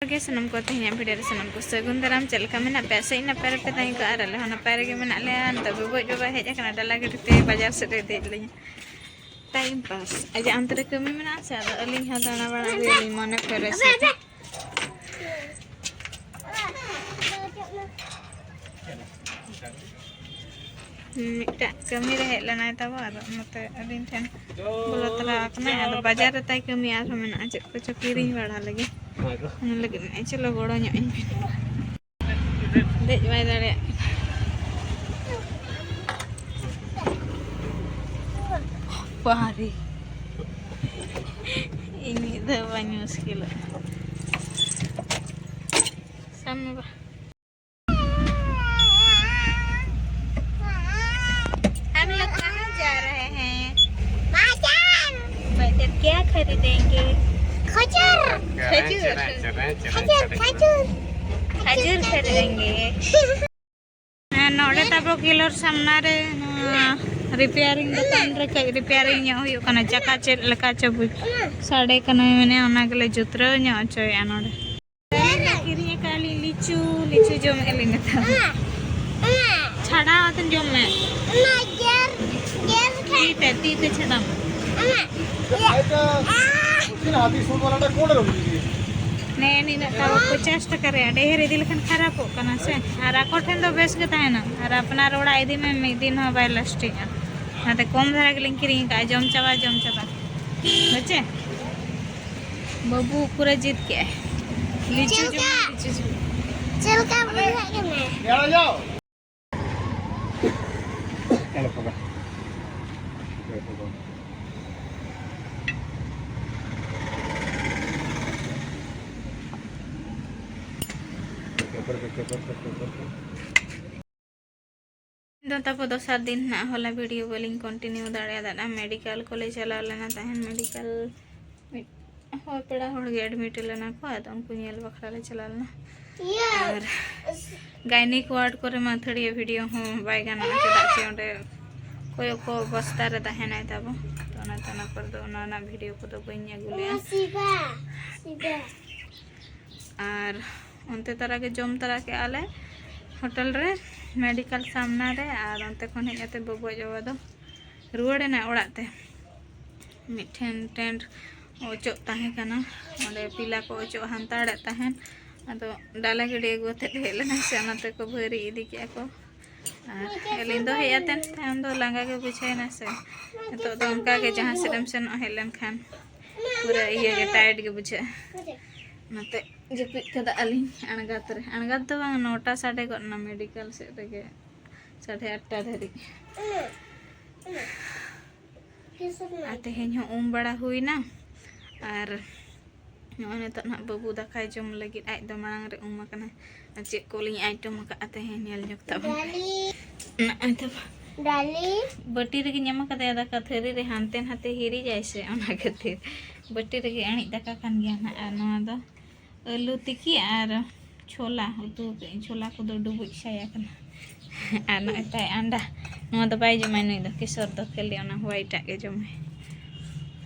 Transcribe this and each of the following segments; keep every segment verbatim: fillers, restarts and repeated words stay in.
ᱜᱮ ᱥᱟᱱᱟᱢ ᱠᱚ, ᱛᱮᱦᱮᱧᱟᱜ ᱵᱷᱤᱰᱤᱭᱳ ᱨᱮ ᱥᱟᱱᱟᱢ ᱠᱚ ᱥᱟᱹᱜᱩᱱ ᱫᱟᱨᱟᱢ᱾ ᱪᱮᱫ ᱞᱮᱠᱟ ᱢᱮᱱᱟᱜ ᱯᱮᱭᱟ? ᱥᱮ ᱤᱧ ᱱᱟᱯᱟᱭ ᱨᱮᱯᱮ ᱛᱟᱦᱮᱸ ᱠᱚᱜᱼᱟ ᱟᱨ ᱟᱞᱮ ᱦᱚᱸ ᱱᱟᱯᱟᱭ ᱨᱮᱜᱮ ᱢᱮᱱᱟᱜ ᱞᱮᱭᱟ᱾ ᱱᱤᱛᱚᱜ ᱵᱟᱹᱵᱩ ᱟᱡ ᱵᱟᱵᱟ ᱦᱮᱡ ᱟᱠᱟᱱᱟ, ᱰᱟᱞᱟ ᱜᱟᱹᱰᱤ ᱛᱮ ᱵᱟᱡᱟᱨ ᱥᱮᱫ ᱮ ᱤᱫᱤᱭᱮᱫ ᱞᱤᱧᱟ᱾ ᱴᱟᱭᱤᱢ ᱯᱟᱥ, ᱟᱡᱟᱜ ᱚᱱᱛᱮ ᱨᱮ ᱠᱟᱹᱢᱤ ᱢᱮᱱᱟᱜᱼᱟ ᱥᱮ, ᱟᱫᱚ ᱟᱹᱞᱤᱧ ᱦᱚᱸ ᱫᱟᱬᱟ ᱵᱟᱲᱟ ᱟᱹᱜᱩᱭᱟᱞᱤᱧ ᱢᱚᱱᱮ ᱯᱷᱨᱮᱥ ᱞᱮᱠᱟ᱾ ᱢᱤᱫᱴᱟᱜ ᱠᱟᱹᱢᱤ ᱨᱮ ᱦᱮᱡ ᱞᱮᱱᱟᱭ ᱛᱟᱵᱚ, ᱟᱫᱚ ᱚᱱᱟᱛᱮ ᱟᱹᱞᱤᱧ ᱴᱷᱮᱱ ᱵᱚᱞᱚ ᱛᱟᱨᱟ ᱟᱠᱟᱱᱟᱭ᱾ ᱟᱫᱚ ᱵᱟᱡᱟᱨ ᱨᱮ ᱛᱟᱭ ᱠᱟᱹᱢᱤ, ᱟᱨᱦᱚᱸ ᱢᱮᱱᱟᱜᱼᱟ ᱪᱮᱫ ᱠᱚᱪᱚ ᱠᱤᱨᱤᱧ ᱵᱟᱲᱟ ᱞᱟᱹᱜᱤᱫ᱾ ᱚᱱᱟ ᱞᱟᱹᱜᱤᱫ ᱢᱮᱱᱮᱫᱼᱟᱭ, ᱪᱚᱞᱚ ᱜᱚᱲᱚ ᱧᱚᱜ ᱟᱹᱧ ᱯᱮ᱾ ᱫᱮᱡ ᱵᱟᱭ ᱫᱟᱲᱮᱭᱟᱜ ᱠᱟᱱᱟ᱾ ᱯᱟᱦᱟᱨᱤ᱾ ᱤᱧ ᱢᱤᱫ ᱫᱷᱟᱣ ᱵᱟᱹᱧ ᱢᱩᱥᱠᱤᱞᱚᱜᱼᱟ᱾ ᱥᱟᱵ ᱢᱮ ᱵᱟ᱾ हम लोग कहाँ जा रहे हैं? बाजार। बाजार क्या खरीदेंगे? खजूर। खजूर। खजूर, खजूर। खजूर खरीदेंगे। ᱦᱮᱸ, ᱱᱚᱰᱮ ᱛᱟᱵᱚ ᱠᱤᱞᱳᱨ ᱥᱟᱢᱱᱟ ᱨᱮ ᱱᱚᱣᱟ ᱨᱤᱯᱮᱭᱟᱨᱤᱝ ᱫᱚᱠᱟᱱ ᱨᱮ ᱠᱟᱹᱡ ᱨᱤᱯᱮᱭᱟᱨᱤᱝ ᱧᱚᱜ ᱦᱩᱭᱩᱜ ᱠᱟᱱᱟ᱾ ᱪᱟᱠᱟ ᱪᱮᱫ ᱞᱮᱠᱟ ᱪᱚ ᱵᱩᱡ ᱥᱟᱰᱮ ᱠᱟᱱᱟ, ᱢᱟᱱᱮ ᱚᱱᱟ ᱜᱮᱞᱮ ᱡᱩᱛᱨᱟᱹᱣ ᱧᱚᱜ ᱦᱚᱪᱚᱭᱮᱫᱼᱟ ᱱᱚᱰᱮ᱾ ᱠᱤᱨᱤᱧ ᱟᱠᱟᱫ ᱞᱤᱧ ᱞᱤᱪᱩ, ᱞᱤᱪᱩ ᱡᱚᱢᱮᱫ ᱞᱤᱧ ᱱᱮᱛᱟᱨ᱾ ᱪᱷᱟᱲᱟᱣ ᱠᱟᱛᱮ ᱡᱚᱢ ᱢᱮ᱾ ᱛᱤ ᱛᱮ, ᱛᱤ ᱛᱮ ᱪᱷᱟᱲᱟᱣ ᱢᱮ᱾ ᱱᱮ ᱱᱤᱱᱟᱹᱜ ᱴᱟᱠᱟ, ᱯᱚᱪᱟᱥ ᱴᱟᱠᱟ ᱨᱮᱭᱟᱜ ᱰᱷᱮᱨ ᱤᱫᱤ ᱞᱮᱠᱷᱟᱱ ᱠᱷᱟᱨᱟᱯᱚᱜ ᱠᱟᱱᱟ ᱥᱮ, ᱟᱨ ᱟᱠᱚ ᱴᱷᱮᱱ ᱫᱚ ᱵᱮᱥ ᱜᱮ ᱛᱟᱦᱮᱱᱟ, ᱟᱨ ᱟᱯᱱᱟᱨ ᱚᱲᱟᱜ ᱤᱫᱤ ᱢᱮ, ᱢᱤᱫ ᱫᱤᱱ ᱦᱚᱸ ᱵᱟᱭ ᱞᱟᱥᱴᱤᱝᱼᱟ᱾ ᱚᱱᱟᱛᱮ ᱠᱚᱢ ᱫᱷᱟᱨᱟ ᱜᱮᱞᱤᱧ ᱠᱤᱨᱤᱧ ᱟᱠᱟᱫᱼᱟ, ᱡᱚᱢ ᱪᱟᱵᱟ, ᱡᱚᱢ ᱪᱟᱵᱟ᱾ ᱵᱩᱡᱷᱟᱹᱣ? ᱵᱟᱹᱵᱩ ᱯᱩᱨᱟᱹ ᱡᱤᱫ ᱠᱮᱜᱼᱟᱭ᱾ ᱞᱤᱪᱩ ᱪᱮᱫ ᱞᱮᱠᱟ? ᱡᱚᱢ, ᱞᱤᱪᱩ ᱡᱚᱢ᱾ ᱪᱮᱫ ᱞᱮᱠᱟ ᱵᱩᱡᱷᱟᱹᱜ ᱠᱟᱱᱟ? ᱫᱚ ᱛᱟᱯᱚᱨ ᱫᱚᱥᱟᱨ ᱫᱤᱱ ᱱᱟᱜ ᱦᱚᱞᱟ ᱵᱷᱤᱰᱤᱭᱳ ᱵᱟᱹᱞᱤᱧ ᱠᱚᱱᱴᱤᱱᱤᱭᱩ ᱫᱟᱲᱮᱭᱟᱫᱟ᱾ ᱢᱮᱰᱤᱠᱮᱞ ᱠᱚᱞᱮ ᱪᱟᱞᱟᱣ ᱞᱮᱱᱟ ᱛᱟᱦᱮᱱ, ᱢᱮᱰᱤᱠᱮᱞ ᱢᱤᱫ ᱦᱚᱲ, ᱯᱮᱲᱟ ᱦᱚᱲ ᱜᱮ ᱮᱰᱢᱤᱴ ᱞᱮᱱᱟ ᱠᱚ, ᱟᱫᱚ ᱩᱱᱠᱩ ᱧᱮᱞ ᱵᱟᱠᱷᱨᱟ ᱞᱮ ᱪᱟᱞᱟᱣ ᱞᱮᱱᱟ᱾ ᱤᱭᱟᱹ᱾ ᱟᱨ ᱜᱟᱭᱱᱤᱠ ᱣᱟᱨᱰ ᱠᱚᱨᱮ ᱢᱟ ᱟᱹᱛᱷᱟᱹᱲᱤᱭᱟᱹ ᱵᱷᱤᱰᱤᱭᱳ ᱦᱚᱸ ᱵᱟᱭ ᱜᱟᱱᱚᱜᱼᱟ, ᱪᱮᱫᱟᱜ ᱪᱮ ᱚᱸᱰᱮ ᱚᱠᱚᱭ ᱚᱠᱚᱭ ᱚᱵᱚᱥᱛᱟ ᱨᱮ ᱛᱟᱦᱮᱱᱟᱭ ᱛᱟᱵᱚ, ᱛᱚ ᱚᱱᱟᱛᱮ ᱚᱱᱟ ᱠᱚᱨᱮ ᱫᱚ ᱚᱱᱟ ᱨᱮᱱᱟᱜ ᱵᱷᱤᱰᱤᱭᱳ ᱠᱚᱫᱚ ᱵᱟᱹᱧ ᱟᱹᱜᱩ ᱞᱮᱜᱼᱟ᱾ ᱥᱤᱫᱟ, ᱥᱤᱫᱟ᱾ ᱟᱨ ᱚᱱᱛᱮ ᱛᱟᱨᱟ ᱜᱮ ᱡᱚᱢ ᱛᱟᱨᱟ ᱠᱮᱜᱼᱟ ᱞᱮ ᱦᱳᱴᱮᱞ ᱨᱮ, ᱢᱮᱰᱤᱠᱮᱞ ᱥᱟᱢᱱᱟ ᱨᱮ᱾ ᱟᱨ ᱚᱱᱛᱮ ᱠᱷᱚᱱ ᱦᱮᱡ ᱠᱟᱛᱮ ᱵᱟᱹᱵᱩ ᱟᱡ ᱵᱟᱵᱟ ᱫᱚ ᱨᱩᱣᱟᱹᱲ ᱮᱱᱟᱭ ᱚᱲᱟᱜ ᱛᱮ᱾ ᱢᱤᱫᱴᱷᱮᱱ ᱴᱮᱱᱴ ᱚᱪᱚᱜ ᱛᱟᱦᱮᱸ ᱠᱟᱱᱟ, ᱚᱸᱰᱮ ᱯᱤᱞᱟ ᱠᱚ ᱚᱪᱚᱜ ᱦᱟᱱᱛᱟᱲᱮᱫ ᱛᱟᱦᱮᱱ᱾ ᱟᱫᱚ ᱰᱟᱞᱟ ᱜᱟᱹᱰᱤ ᱟᱹᱜᱩ ᱠᱟᱛᱮᱫ ᱦᱮᱡ ᱞᱮᱱᱟᱭ ᱥᱮ, ᱚᱱᱟᱛᱮ ᱠᱚ ᱵᱷᱟᱹᱨᱤ ᱤᱫᱤ ᱠᱮᱜᱼᱟ ᱠᱚ᱾ ᱟᱨ ᱟᱹᱞᱤᱧ ᱫᱚ ᱦᱮᱡ ᱟᱛᱮᱱ ᱛᱟᱭᱚᱢ ᱫᱚ ᱞᱟᱸᱜᱟ ᱜᱮ ᱵᱩᱡᱷᱟᱹᱣ ᱮᱱᱟ ᱥᱮ᱾ ᱱᱤᱛᱚᱜ ᱫᱚ ᱚᱱᱠᱟ ᱜᱮ ᱡᱟᱦᱟᱸ ᱥᱮᱫ ᱮᱢ ᱥᱮᱱᱚᱜ ᱦᱮᱡ ᱞᱮᱱᱠᱷᱟᱱ ᱯᱩᱨᱟᱹ ᱤᱭᱟᱹ ᱜᱮ, ᱴᱟᱭᱮᱰ ᱜᱮ ᱵᱩᱡᱷᱟᱹᱜᱼᱟ᱾ ᱚᱱᱟᱛᱮ ᱡᱟᱹᱯᱤᱫ ᱠᱟᱫᱟ ᱟᱹᱞᱤᱧ ᱟᱬᱜᱟᱛ ᱨᱮ᱾ ᱟᱬᱜᱟᱛ ᱫᱚ ᱵᱟᱝ, ᱱᱚᱴᱟ ᱥᱟᱰᱮ ᱜᱚᱫ ᱮᱱᱟ ᱢᱮᱰᱤᱠᱮᱞ ᱥᱮᱫ ᱨᱮᱜᱮ, ᱥᱟᱲᱮ ᱟᱴᱴᱟ ᱫᱷᱟᱹᱨᱤᱡ᱾ ᱟᱨ ᱛᱮᱦᱮᱧ ᱦᱚᱸ ᱩᱢ ᱵᱟᱲᱟ ᱦᱩᱭᱱᱟ᱾ ᱟᱨ ᱱᱚᱜᱼᱚᱭ ᱱᱤᱛᱚᱜ ᱱᱟᱦᱟᱜ ᱵᱟᱹᱵᱩ ᱫᱟᱠᱟᱭ ᱡᱚᱢ ᱞᱟᱹᱜᱤᱫ, ᱟᱡ ᱫᱚ ᱢᱟᱲᱟᱝ ᱨᱮ ᱩᱢ ᱟᱠᱟᱱᱟᱭ᱾ ᱟᱨ ᱪᱮᱫ ᱠᱚᱞᱤᱧ ᱟᱭᱴᱮᱢ ᱟᱠᱟᱫᱼᱟ ᱛᱮᱦᱮᱧ, ᱧᱮᱞ ᱧᱚᱜ ᱛᱟᱵᱚᱱ ᱯᱮ᱾ ᱰᱟᱞᱤ᱾ ᱱᱚᱜᱼᱚᱭ ᱛᱟᱵᱚᱱ᱾ ᱰᱟᱞᱤ᱾ ᱵᱟᱹᱴᱤ ᱨᱮᱜᱮᱧ ᱮᱢ ᱟᱠᱟᱫᱮᱭᱟ ᱫᱟᱠᱟ, ᱛᱷᱟᱹᱨᱤ ᱨᱮ ᱦᱟᱱᱛᱮ ᱱᱟᱛᱮ ᱦᱤᱨᱤᱡᱟᱭ ᱥᱮ, ᱚᱱᱟ ᱠᱷᱟᱹᱛᱤᱨ ᱵᱟᱹᱴᱤ ᱨᱮᱜᱮ ᱟᱹᱬᱤᱡ ᱫᱟᱠᱟ ᱠᱟᱱ ᱜᱮᱭᱟ ᱱᱟᱦᱟᱜ᱾ ᱟᱨ ᱱᱚᱣᱟ ᱫᱚ ᱟᱹᱞᱩ ᱛᱤᱠᱤ ᱟᱨ ᱪᱷᱳᱞᱟ ᱩᱛᱩ ᱟᱠᱟᱫᱟᱹᱧ᱾ ᱪᱷᱳᱞᱟ ᱠᱚᱫᱚ ᱰᱩᱵᱩᱡ ᱥᱟᱭᱟ ᱠᱟᱱᱟ᱾ ᱟᱨ ᱱᱚᱜᱼᱚᱭ ᱛᱟᱭ ᱟᱱᱰᱟ, ᱱᱚᱣᱟ ᱫᱚ ᱵᱟᱭ ᱡᱚᱢᱟᱭ ᱱᱩᱭ ᱫᱚ, ᱠᱮᱥᱚᱨ ᱫᱚ ᱠᱷᱟᱹᱞᱤ ᱚᱱᱟ ᱦᱚᱣᱟᱭᱤᱴᱟᱜ ᱜᱮ ᱡᱚᱢᱟᱭ᱾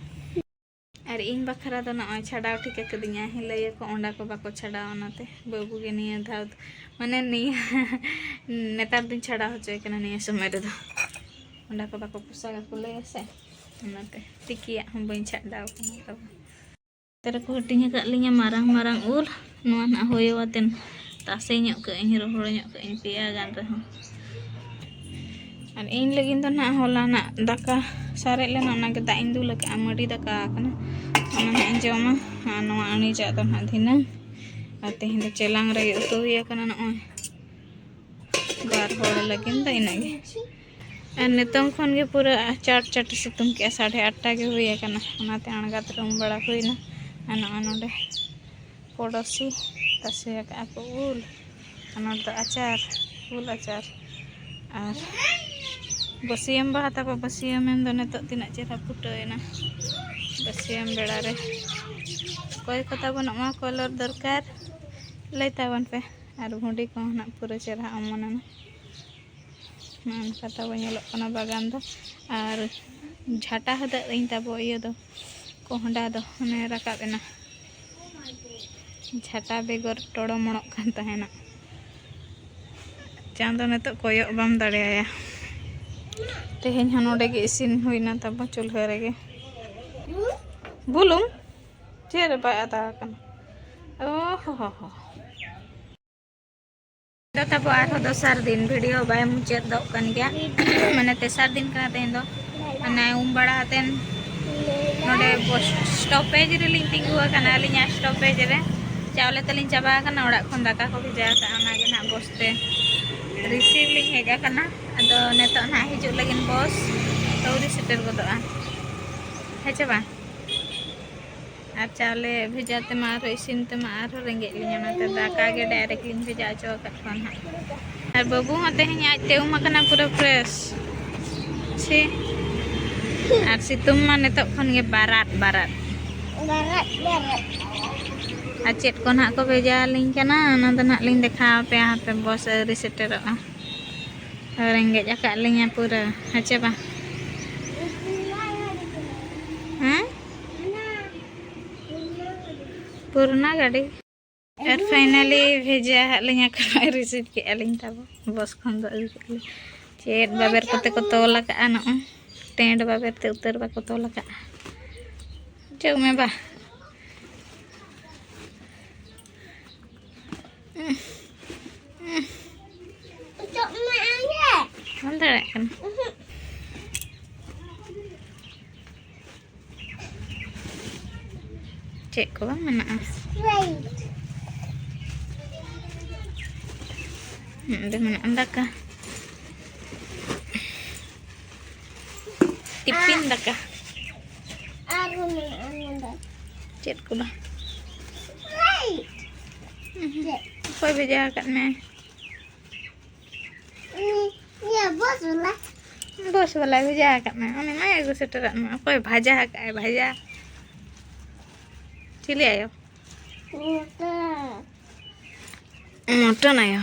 ᱟᱨ ᱤᱧ ᱵᱟᱠᱷᱨᱟ ᱫᱚ ᱱᱚᱜᱼᱚᱭ ᱪᱷᱟᱰᱟᱣ ᱴᱷᱤᱠ ᱟᱠᱟᱫᱤᱧᱟ, ᱦᱤᱞᱟᱹᱭᱟᱠᱚ ᱚᱸᱰᱟ ᱠᱚ ᱵᱟᱠᱚ ᱪᱷᱟᱰᱟᱣᱟ, ᱚᱱᱟᱛᱮ ᱵᱟᱹᱵᱩ ᱜᱮ ᱱᱤᱭᱟᱹ ᱫᱷᱟᱣ ᱫᱚ, ᱢᱟᱱᱮ ᱱᱤᱭᱟᱹ ᱱᱮᱛᱟᱨ ᱫᱚᱧ ᱪᱷᱟᱰᱟᱣ ᱦᱚᱪᱚᱭ ᱠᱟᱱᱟ ᱱᱤᱭᱟᱹ ᱥᱚᱢᱚᱭ ᱨᱮᱫᱚ᱾ ᱚᱸᱰᱟ ᱠᱚ ᱵᱟᱠᱚ ᱯᱚᱥᱟᱜᱟ ᱠᱚ ᱞᱟᱹᱭᱟ ᱥᱮ, ᱚᱱᱟᱛᱮ ᱛᱤᱠᱤᱭᱟᱜ ᱦᱚᱸ ᱵᱟᱹᱧ ᱪᱷᱟᱰᱟᱣ ᱠᱟᱱᱟ ᱛᱟᱵᱚᱱ᱾ ᱱᱚᱛᱮ ᱨᱮᱠᱚ ᱦᱟᱹᱴᱤᱧ ᱟᱠᱟᱫ ᱞᱤᱧᱟ ᱢᱟᱨᱟᱝ ᱢᱟᱨᱟᱝ ᱩᱞ᱾ ᱱᱚᱣᱟ ᱱᱟᱜ ᱦᱚᱭᱚ ᱟᱛᱮᱱ ᱛᱟᱥᱮ ᱧᱚᱜ ᱠᱟᱜ ᱟᱹᱧ, ᱨᱚᱦᱚᱲ ᱧᱚᱜ ᱠᱟᱜ ᱟᱹᱧ ᱯᱮᱭᱟ ᱜᱟᱱ ᱨᱮᱦᱚᱸ᱾ ᱟᱨ ᱤᱧ ᱞᱟᱹᱜᱤᱫ ᱫᱚ ᱱᱟᱜ ᱦᱚᱞᱟᱱᱟᱜ ᱫᱟᱠᱟ ᱥᱟᱨᱮᱡ ᱞᱮᱱᱟ, ᱚᱱᱟᱜᱮ ᱫᱟᱜ ᱤᱧ ᱫᱩᱞ ᱟᱠᱟᱫᱼᱟ, ᱢᱟᱹᱰᱤ ᱫᱟᱠᱟ ᱟᱠᱟᱱᱟ, ᱚᱱᱟ ᱱᱟᱜ ᱤᱧ ᱡᱚᱢᱟ᱾ ᱟᱨ ᱱᱚᱣᱟ ᱟᱹᱬᱤᱡᱟᱜ ᱫᱚ ᱱᱟᱜ ᱫᱷᱤᱱᱟᱹᱝ᱾ ᱟᱨ ᱛᱮᱦᱮᱧ ᱫᱚ ᱪᱮᱞᱟᱝ ᱨᱮᱜᱮ ᱩᱛᱩ ᱦᱩᱭ ᱟᱠᱟᱱᱟ ᱱᱚᱜᱼᱚᱭ᱾ ᱵᱟᱨ ᱦᱚᱲ ᱞᱟᱹᱜᱤᱫ ᱫᱚ ᱤᱱᱟᱹᱜ ᱜᱮ᱾ ᱟᱨ ᱱᱤᱛᱚᱝ ᱠᱷᱚᱱ ᱜᱮ ᱯᱩᱨᱟᱹ ᱪᱟᱴ ᱪᱟᱴ ᱥᱤᱛᱩᱝ ᱠᱮᱜᱼᱟ, ᱥᱟᱲᱮ ᱟᱴᱴᱟ ᱜᱮ ᱦᱩᱭ ᱟᱠᱟᱱᱟ, ᱚᱱᱟᱛᱮ ᱟᱬᱜᱟᱛ ᱨᱮ ᱩᱢ ᱵᱟᱲᱟ ᱦᱩᱭᱱᱟ᱾ ᱟᱨ ᱱᱚᱜᱼᱚᱭ ᱱᱚᱰᱮ ᱯᱚᱲᱚᱥᱤ ᱛᱟᱥᱮ ᱟᱠᱟᱫᱼᱟ ᱠᱚ ᱩᱞ, ᱟᱨ ᱱᱚᱰᱮ ᱫᱚ ᱟᱪᱟᱨ, ᱩᱞ ᱟᱪᱟᱨ᱾ ᱟᱨ ᱵᱟᱹᱥᱭᱟᱹᱢ ᱵᱟᱦᱟ ᱛᱟᱠᱚ, ᱵᱟᱹᱥᱭᱟᱹᱢ ᱢᱮᱱᱫᱚ ᱱᱤᱛᱚᱜ ᱛᱤᱱᱟᱹᱜ ᱪᱮᱦᱨᱟ ᱯᱷᱩᱴᱟᱹᱣᱮᱱᱟ ᱵᱟᱹᱥᱭᱟᱹᱢ ᱵᱮᱲᱟ ᱨᱮ᱾ ᱚᱠᱚᱭ ᱠᱚ ᱛᱟᱵᱚᱱ ᱱᱚᱣᱟ ᱠᱚᱞᱚᱨ ᱫᱚᱨᱠᱟᱨ, ᱞᱟᱹᱭ ᱛᱟᱵᱚᱱ ᱯᱮ᱾ ᱟᱨ ᱵᱷᱩᱸᱰᱤ ᱠᱚᱦᱚᱸ ᱱᱟᱜ ᱯᱩᱨᱟᱹ ᱪᱮᱦᱨᱟ ᱚᱢᱚᱱ ᱮᱱᱟ᱾ ᱱᱚᱜᱼᱚ ᱱᱚᱝᱠᱟ ᱛᱟᱵᱚ ᱧᱮᱞᱚᱜ ᱠᱟᱱᱟ ᱵᱟᱜᱟᱱ ᱫᱚ᱾ ᱟᱨ ᱡᱷᱟᱴᱟ ᱦᱟᱹᱫᱟᱹᱜ ᱤᱧ ᱛᱟᱵᱚ ᱤᱭᱟᱹ ᱫᱚ, ᱠᱚᱦᱰᱟ ᱫᱚ ᱚᱱᱮ ᱨᱟᱠᱟᱵ ᱮᱱᱟ᱾ ᱡᱷᱟᱴᱟ ᱵᱮᱜᱚᱨ ᱴᱚᱲᱚᱢᱚᱲᱚᱜ ᱠᱟᱱ ᱛᱟᱦᱮᱱᱟ᱾ ᱪᱟᱸᱫᱚ ᱱᱤᱛᱚᱜ ᱠᱚᱭᱚᱜ ᱵᱟᱢ ᱫᱟᱲᱮᱭᱟᱭᱟ᱾ ᱛᱮᱦᱮᱧ ᱦᱚᱸ ᱱᱚᱰᱮ ᱜᱮ ᱤᱥᱤᱱ ᱦᱩᱭᱱᱟ ᱛᱟᱵᱚ, ᱪᱩᱞᱦᱟᱹ ᱨᱮᱜᱮ᱾ ᱵᱩᱞᱩᱝ ᱪᱮᱫ ᱨᱮ ᱵᱟᱭ ᱟᱫᱟ ᱟᱠᱟᱱᱟ? ᱳ ᱦᱳ ᱦᱳ ᱦᱳ᱾ ᱫᱚ ᱛᱟᱵᱚ ᱟᱨᱦᱚᱸ ᱫᱚᱥᱟᱨ ᱫᱤᱱ, ᱵᱷᱤᱰᱤᱭᱳ ᱵᱟᱭ ᱢᱩᱪᱟᱹᱫᱚᱜ ᱠᱟᱱ ᱜᱮᱭᱟ᱾ ᱢᱟᱱᱮ ᱛᱮᱥᱟᱨ ᱫᱤᱱ ᱠᱟᱱᱟ ᱛᱮᱦᱮᱧ ᱫᱚ᱾ ᱢᱟᱱᱮ ᱩᱢ ᱵᱟᱲᱟ ᱠᱟᱛᱮᱱ ᱱᱚᱰᱮ ᱵᱚᱥ-, ᱥᱴᱚᱯᱮᱡᱽ ᱨᱮᱞᱤᱧ ᱛᱤᱸᱜᱩ ᱟᱠᱟᱱᱟ, ᱟᱹᱞᱤᱧᱟᱜ ᱥᱴᱚᱯᱮᱡᱽ ᱨᱮ᱾ ᱪᱟᱣᱞᱮ ᱛᱟᱹᱞᱤᱧ ᱪᱟᱵᱟ ᱟᱠᱟᱱᱟ, ᱚᱲᱟᱜ ᱠᱷᱚᱱ ᱫᱟᱠᱟ ᱠᱚ ᱵᱷᱮᱡᱟ ᱟᱠᱟᱫᱼᱟ, ᱚᱱᱟᱜᱮ ᱱᱟᱦᱟᱜ ᱵᱚᱥ ᱛᱮ ᱨᱤᱥᱤᱵᱷ ᱞᱤᱧ ᱦᱮᱡ ᱟᱠᱟᱱᱟ᱾ ᱟᱫᱚ ᱱᱤᱛᱚᱜ ᱱᱟᱦᱟᱜ ᱦᱤᱡᱩᱜ ᱞᱟᱹᱜᱤᱫ ᱵᱚᱥ ᱟᱹᱣᱨᱤ ᱥᱮᱴᱮᱨ ᱜᱚᱫᱚᱜᱼᱟ᱾ ᱦᱮᱸ ᱪᱮ ᱵᱟᱝ? ᱟᱨ ᱪᱟᱣᱞᱮ ᱵᱷᱮᱡᱟ ᱛᱮᱢᱟ ᱟᱨᱦᱚᱸ ᱤᱥᱤᱱ ᱛᱮᱢᱟ ᱟᱨᱦᱚᱸ ᱨᱮᱸᱜᱮᱡ ᱞᱤᱧᱟ, ᱚᱱᱟᱛᱮ ᱫᱟᱠᱟ ᱜᱮ ᱰᱟᱭᱨᱮᱠᱴ ᱞᱤᱧ ᱵᱷᱮᱡᱟ ᱦᱚᱪᱚ ᱟᱠᱟᱫ ᱠᱚᱣᱟ ᱱᱟᱦᱟᱜ᱾ ᱟᱨ ᱵᱟᱹᱵᱩ ᱦᱚᱸ ᱛᱮᱦᱮᱧ ᱟᱡᱛᱮ ᱩᱢ ᱟᱠᱟᱱᱟ, ᱯᱩᱨᱟᱹ ᱯᱷᱨᱮᱥ᱾ ᱪᱷᱤ᱾ ᱟᱨ ᱥᱤᱛᱩᱝ ᱢᱟ ᱱᱤᱛᱚᱜ ᱠᱷᱚᱱ ᱜᱮ ᱵᱟᱨᱟᱫ ᱵᱟᱨᱟᱫ᱾ ᱵᱟᱨᱟᱫ ᱵᱟᱨᱟᱫ᱾ ᱟᱨ ᱪᱮᱫ ᱠᱚ ᱱᱟᱦᱟᱜ ᱠᱚ ᱵᱷᱮᱡᱟ ᱟᱹᱞᱤᱧ ᱠᱟᱱᱟ, ᱚᱱᱟ ᱫᱚ ᱱᱟᱦᱟᱜ ᱞᱤᱧ ᱫᱮᱠᱷᱟᱣ ᱟᱯᱮᱭᱟ, ᱦᱟᱯᱮ ᱵᱚᱥ ᱟᱹᱣᱨᱤ ᱥᱮᱴᱮᱨᱚᱜᱼᱟ᱾ ᱨᱮᱸᱜᱮᱡ ᱟᱠᱟᱫ ᱞᱤᱧᱟ ᱯᱩᱨᱟᱹ, ᱦᱮᱸ ᱪᱮ ᱵᱟᱝ? ᱦᱮᱸ? ᱯᱩᱨᱱᱟ ᱜᱟᱹᱰᱤ᱾ ᱟᱨ ᱯᱷᱟᱭᱱᱟᱞᱤ ᱵᱷᱮᱡᱟ ᱦᱟᱜ ᱞᱤᱧᱟ ᱠᱚ, ᱨᱤᱥᱤᱵᱷ ᱠᱮᱜᱼᱟ ᱞᱤᱧ ᱛᱟᱵᱚ᱾ ᱵᱚᱥ ᱠᱷᱚᱱ ᱫᱚ ᱟᱹᱜᱩ ᱠᱮᱜᱼᱟ ᱞᱤᱧ᱾ ᱪᱮᱫ ᱵᱟᱵᱮᱨ ᱠᱚᱛᱮ ᱠᱚ ᱛᱚᱞ ᱟᱠᱟᱜᱼᱟ, ᱱᱚᱜᱼᱚᱭ ᱴᱮᱸᱰ ᱵᱟᱵᱮᱨ ᱛᱮ ᱩᱛᱟᱹᱨ ᱵᱟᱠᱚ ᱛᱚᱞ ᱟᱠᱟᱜᱼᱟ᱾ ᱪᱮᱫ ᱢᱮ ᱵᱟ? ᱚᱪᱚᱜ ᱢᱮ ᱟᱢ ᱜᱮ᱾ ᱵᱟᱢ ᱫᱟᱲᱮᱭᱟᱜ ᱠᱟᱱᱟ᱾ ᱩᱦᱩᱸ᱾ ᱪᱮᱫ ᱠᱚ ᱵᱟᱝ ᱢᱮᱱᱟᱜᱼᱟ? Sprite᱾ ᱦᱩᱸ, ᱚᱸᱰᱮ ᱢᱮᱱᱟᱜᱼᱟ ᱫᱟᱠᱟ᱾ ᱴᱤᱯᱤᱱ ᱫᱟᱠᱟ᱾ ᱟᱨᱦᱚᱸ ᱢᱮᱱᱟᱜᱼᱟ ᱱᱚᱰᱮ᱾ ᱪᱮᱫ ᱠᱚ ᱵᱟᱝ? Sprite᱾ ᱩᱦᱩᱸ᱾ ᱪᱮᱫ? ᱚᱠᱚᱭ ᱵᱷᱮᱡᱟ ᱟᱠᱟᱫ ᱢᱮᱭᱟ? ᱩᱱᱤ, ᱤᱭᱟᱹ, ᱵᱚᱥ ᱵᱟᱞᱟ᱾ ᱵᱚᱥ ᱵᱟᱞᱟᱭ ᱵᱷᱮᱡᱟ ᱟᱠᱟᱫ ᱢᱮᱭᱟ, ᱩᱱᱤ ᱢᱟᱭ ᱟᱹᱜᱩ ᱥᱮᱴᱮᱨᱟᱫ ᱢᱮᱭᱟ᱾ ᱚᱠᱚᱭ ᱵᱷᱟᱡᱟ ᱟᱠᱟᱫ ᱟᱭ ᱵᱷᱟᱡᱟ? ᱪᱤᱞᱤ ᱟᱭᱳ? ᱢᱚᱴᱟ᱾ ᱢᱚᱴᱚᱱ ᱟᱭᱳ᱾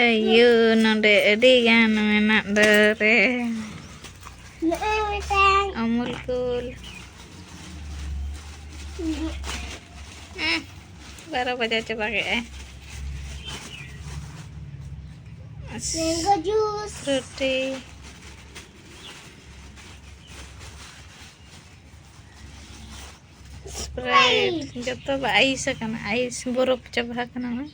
ᱟᱭᱳ, ᱱᱚᱰᱮ ᱟᱹᱰᱤ ᱜᱟᱱ ᱢᱮᱱᱟᱜ ᱫᱚ ᱨᱮ᱾ ᱱᱚᱜᱼᱚᱭ ᱢᱤᱫᱴᱟᱝ᱾ ᱟᱢᱩᱞ ᱠᱩᱞ᱾ ᱦᱩᱸ, ᱵᱟᱨᱚ ᱵᱟᱡᱟᱣ ᱪᱟᱵᱟ ᱠᱮᱫᱼᱟᱭ᱾ Mango juice. ᱨᱩᱴᱤ, Sprite, ᱡᱚᱛᱚ ᱵᱟ ᱟᱭᱤᱥ ᱟᱠᱟᱱᱟ, ᱟᱭᱤᱥ ᱵᱚᱨᱚᱯ ᱪᱟᱵᱟ ᱟᱠᱟᱱᱟ᱾ ᱦᱩᱸ?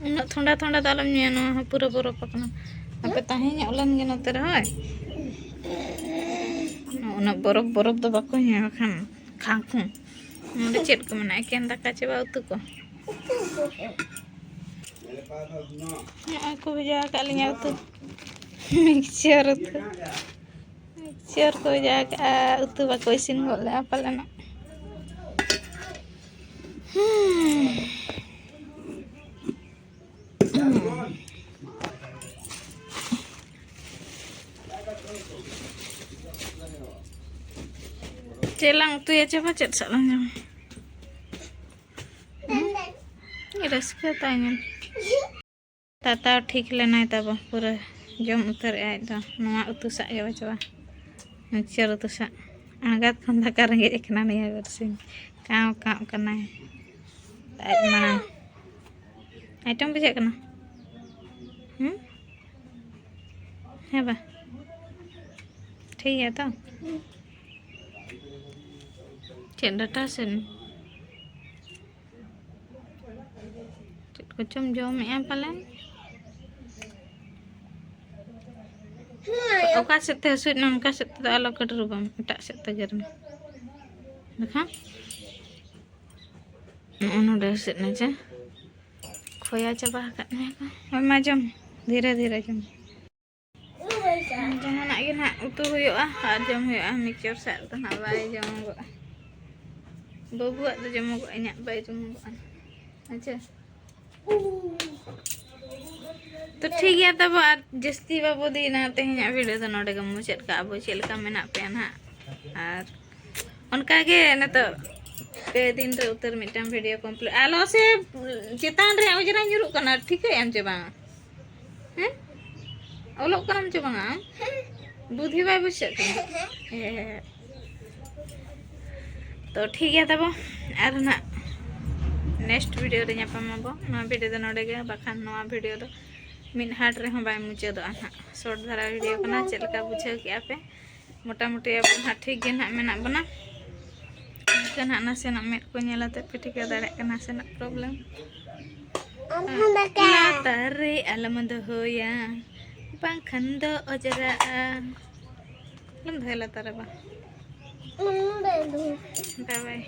ᱩᱱᱟᱹᱜ ᱴᱷᱚᱱᱰᱟ ᱴᱷᱚᱱᱰᱟ ᱫᱚ ᱟᱞᱚᱢ ᱧᱩᱭᱟ, ᱱᱚᱣᱟ ᱦᱚᱸ ᱯᱩᱨᱟᱹ ᱵᱚᱨᱚᱯ ᱟᱠᱟᱱᱟ᱾ ᱟᱯᱮ ᱛᱟᱦᱮᱸ ᱧᱚᱜ ᱞᱮᱱ ᱜᱮ ᱱᱚᱛᱮ ᱨᱮ, ᱦᱳᱭ᱾ ᱩᱱᱟᱹᱜ ᱵᱚᱨᱚᱯ ᱵᱚᱨᱚᱯ ᱫᱚ ᱵᱟᱠᱚ ᱧᱩᱭᱟ ᱵᱟᱠᱷᱟᱱ ᱠᱷᱟᱸᱠᱩ᱾ ᱱᱚᱰᱮ ᱪᱮᱫ ᱠᱚ ᱢᱮᱱᱟᱜᱼᱟ? ᱮᱠᱮᱱ ᱫᱟᱠᱟ ᱪᱮ ᱵᱟ ᱩᱛᱩ ᱠᱚ? ᱱᱚᱜᱼᱚᱭ ᱠᱚ ᱵᱷᱮᱡᱟ ᱟᱠᱟᱫ ᱞᱤᱧᱟ ᱩᱛᱩ, ᱢᱤᱠᱥᱪᱟᱨ ᱩᱛᱩ᱾ ᱢᱤᱠᱥᱪᱟᱨ ᱠᱚ ᱵᱷᱮᱡᱟ ᱟᱠᱟᱫᱼᱟ, ᱩᱛᱩ ᱵᱟᱠᱚ ᱤᱥᱤᱱ ᱜᱚᱫ ᱞᱮᱫᱼᱟ ᱯᱟᱞᱮᱱᱚᱜ᱾ ᱦᱩᱸ᱾ ᱪᱮᱫ ᱞᱟᱝ ᱩᱛᱩᱭᱟ ᱪᱮ ᱵᱟ, ᱪᱮᱫ ᱥᱟᱜ ᱞᱟᱝ ᱡᱚᱢᱟ? ᱦᱩᱸ? ᱨᱟᱹᱥᱠᱟᱹ ᱛᱟᱭ ᱧᱮᱞ᱾ ᱛᱟᱛᱟᱣ ᱴᱷᱤᱠ ᱞᱮᱱᱟᱭ ᱛᱟᱵᱚ, ᱯᱩᱨᱟᱹ ᱡᱚᱢ ᱩᱛᱟᱹᱨᱮᱜ ᱟᱭ ᱟᱡ ᱫᱚ᱾ ᱱᱚᱣᱟ ᱩᱛᱩ ᱥᱟᱜ ᱜᱮ ᱵᱟᱪᱷᱟᱣᱟ, ᱢᱤᱠᱥᱪᱟᱨ ᱩᱛᱩ ᱥᱟᱜ᱾ ᱟᱬᱜᱟᱛ ᱠᱷᱚᱱ ᱫᱟᱠᱟ ᱨᱮᱸᱜᱮᱡ ᱟᱠᱟᱱᱟ ᱱᱤᱭᱟᱹ ᱵᱟᱨᱥᱤᱧ, ᱠᱟᱣ ᱠᱟᱣ ᱠᱟᱱᱟᱭ ᱟᱡ ᱢᱟᱲᱟᱝ᱾ ᱟᱭᱴᱮᱢ ᱵᱩᱡᱷᱟᱹᱜ ᱠᱟᱱᱟ? ᱦᱩᱸ? ᱦᱮᱸ ᱵᱟ? ᱴᱷᱤᱠ ᱜᱮᱭᱟ ᱛᱚ? ᱪᱮᱫ ᱰᱟᱴᱟ ᱥᱮᱱ? ᱪᱮᱫ ᱠᱚᱪᱚᱢ ᱡᱚᱢᱮᱜᱼᱟ ᱯᱟᱞᱮᱱ? ᱚᱠᱟ ᱥᱮᱫ ᱛᱮ ᱦᱟᱹᱥᱩᱭᱮᱫ ᱢᱮ, ᱚᱱᱠᱟ ᱥᱮᱫ ᱛᱮᱫᱚ ᱟᱞᱚ ᱠᱟᱹᱴᱨᱩᱵᱟᱢ, ᱮᱴᱟᱜ ᱥᱮᱫ ᱛᱮ ᱜᱮᱨ ᱢᱮ᱾ ᱵᱟᱠᱷᱟᱱ ᱱᱚᱜᱼᱚ ᱱᱚᱰᱮ ᱦᱟᱹᱥᱩᱭᱮᱫ ᱢᱮ ᱡᱮ, ᱠᱷᱚᱭᱟ ᱪᱟᱵᱟ ᱟᱠᱟᱫ ᱢᱮᱭᱟ ᱠᱚ᱾ ᱦᱳᱭ, ᱢᱟ ᱡᱚᱢ, ᱫᱷᱤᱨᱮ ᱫᱷᱤᱨᱮ ᱡᱚᱢ᱾ ᱡᱟᱦᱟᱱᱟᱜ ᱜᱮ ᱱᱟᱦᱟᱜ ᱩᱛᱩ ᱦᱩᱭᱩᱜᱼᱟ ᱟᱨ ᱡᱚᱢ ᱦᱩᱭᱩᱜᱼᱟ᱾ ᱢᱤᱠᱥᱪᱟᱨ ᱥᱟᱜ ᱫᱚ ᱱᱟᱦᱟᱜ ᱵᱟᱭ ᱡᱚᱢᱚᱜᱚᱜᱼᱟ, ᱵᱟᱹᱵᱩᱣᱟᱜ ᱫᱚ ᱡᱚᱢᱚᱜᱚᱜᱼᱟ, ᱤᱧᱟᱹᱜ ᱵᱟᱭ ᱡᱚᱢᱚᱜᱚᱜᱼᱟ᱾ ᱟᱪᱪᱷᱟ, ᱛᱚ ᱴᱷᱤᱠ ᱜᱮᱭᱟ ᱛᱟᱵᱚ, ᱟᱨ ᱡᱟᱹᱥᱛᱤ ᱵᱟᱵᱚ ᱫᱤᱱᱟ᱾ ᱛᱮᱦᱮᱧᱟᱜ ᱵᱷᱤᱰᱤᱭᱳ ᱫᱚ ᱱᱚᱰᱮ ᱜᱮ ᱢᱩᱪᱟᱹᱫ ᱠᱟᱜᱼᱟ ᱵᱚ᱾ ᱪᱮᱫ ᱞᱮᱠᱟ ᱢᱮᱱᱟᱜ ᱯᱮᱭᱟ ᱱᱟᱦᱟᱜ? ᱟᱨ ᱚᱱᱠᱟ ᱜᱮ ᱱᱤᱛᱚᱜ ᱯᱮ ᱫᱤᱱ ᱨᱮ ᱩᱛᱟᱹᱨ ᱢᱤᱫᱴᱟᱝ ᱵᱷᱤᱰᱤᱭᱳ ᱠᱚᱢᱯᱞᱤᱴ᱾ ᱟᱞᱚ ᱥᱮ ᱪᱮᱛᱟᱱ ᱨᱮ ᱚᱡᱽᱨᱟ ᱧᱩᱨᱩᱜ ᱠᱟᱱᱟ, ᱴᱷᱤᱠᱟᱹᱭᱟᱢ ᱪᱮ ᱵᱟᱝ? ᱦᱮᱸ, ᱚᱞᱚᱜ ᱠᱟᱱᱟᱢ ᱪᱮ ᱵᱟᱝᱟ ᱟᱢ? ᱵᱩᱫᱷᱤ ᱵᱟᱭ ᱵᱩᱡᱷᱟᱹᱜ ᱠᱟᱱᱟ᱾ ᱦᱮᱸ᱾ ᱛᱚ ᱴᱷᱤᱠ ᱜᱮᱭᱟ ᱛᱟᱵᱚ, ᱟᱨ ᱱᱟᱜ next video ᱨᱮ ᱧᱟᱯᱟᱢ ᱟᱵᱚ᱾ ᱱᱚᱣᱟ video ᱫᱚ ᱱᱚᱰᱮ ᱜᱮ, ᱵᱟᱠᱷᱟᱱ ᱱᱚᱣᱟ video ᱫᱚ ᱢᱤᱫ ᱦᱟᱴ ᱨᱮᱦᱚᱸ ᱵᱟᱭ ᱢᱩᱪᱟᱹᱫᱚᱜᱼᱟ ᱱᱟᱜ᱾ Short ᱫᱷᱟᱨᱟ video ᱠᱟᱱᱟ, ᱪᱮᱫ ᱞᱮᱠᱟ ᱵᱩᱡᱷᱟᱹᱣ ᱠᱮᱜᱼᱟ ᱯᱮ? ᱢᱚᱴᱟᱢᱩᱴᱤ ᱟᱵᱚ ᱱᱟᱜ ᱴᱷᱤᱠ ᱜᱮ ᱱᱟᱜ ᱢᱮᱱᱟᱜ ᱵᱚᱱᱟ᱾ ᱱᱤᱝᱠᱟᱹ ᱱᱟᱜ ᱱᱟᱥᱮᱱᱟᱜ ᱢᱮᱫ ᱠᱚ ᱧᱮᱞ ᱟᱛᱮ ᱯᱮ ᱴᱷᱤᱠᱟᱹ ᱫᱟᱲᱮᱭᱟᱜ ᱠᱟᱱᱟ ᱱᱟᱥᱮᱱᱟᱜ problem᱾ ᱟᱢ ᱦᱚᱸ ᱫᱟᱠᱟ᱾ ᱞᱟᱛᱟᱨ ᱨᱮ ᱟᱞᱚᱢ ᱫᱚᱦᱚᱭᱟ, ᱵᱟᱝᱠᱷᱟᱱ ᱫᱚ ᱚᱡᱽᱨᱟᱜᱼᱟ᱾ ᱟᱞᱚᱢ ᱫᱚᱦᱚᱭᱟ ᱞᱟᱛᱟᱨ ᱨᱮ ᱵᱟᱝ᱾ ᱚᱱᱟ ᱫᱚ ᱫᱚᱦᱚ᱾ Bye bye᱾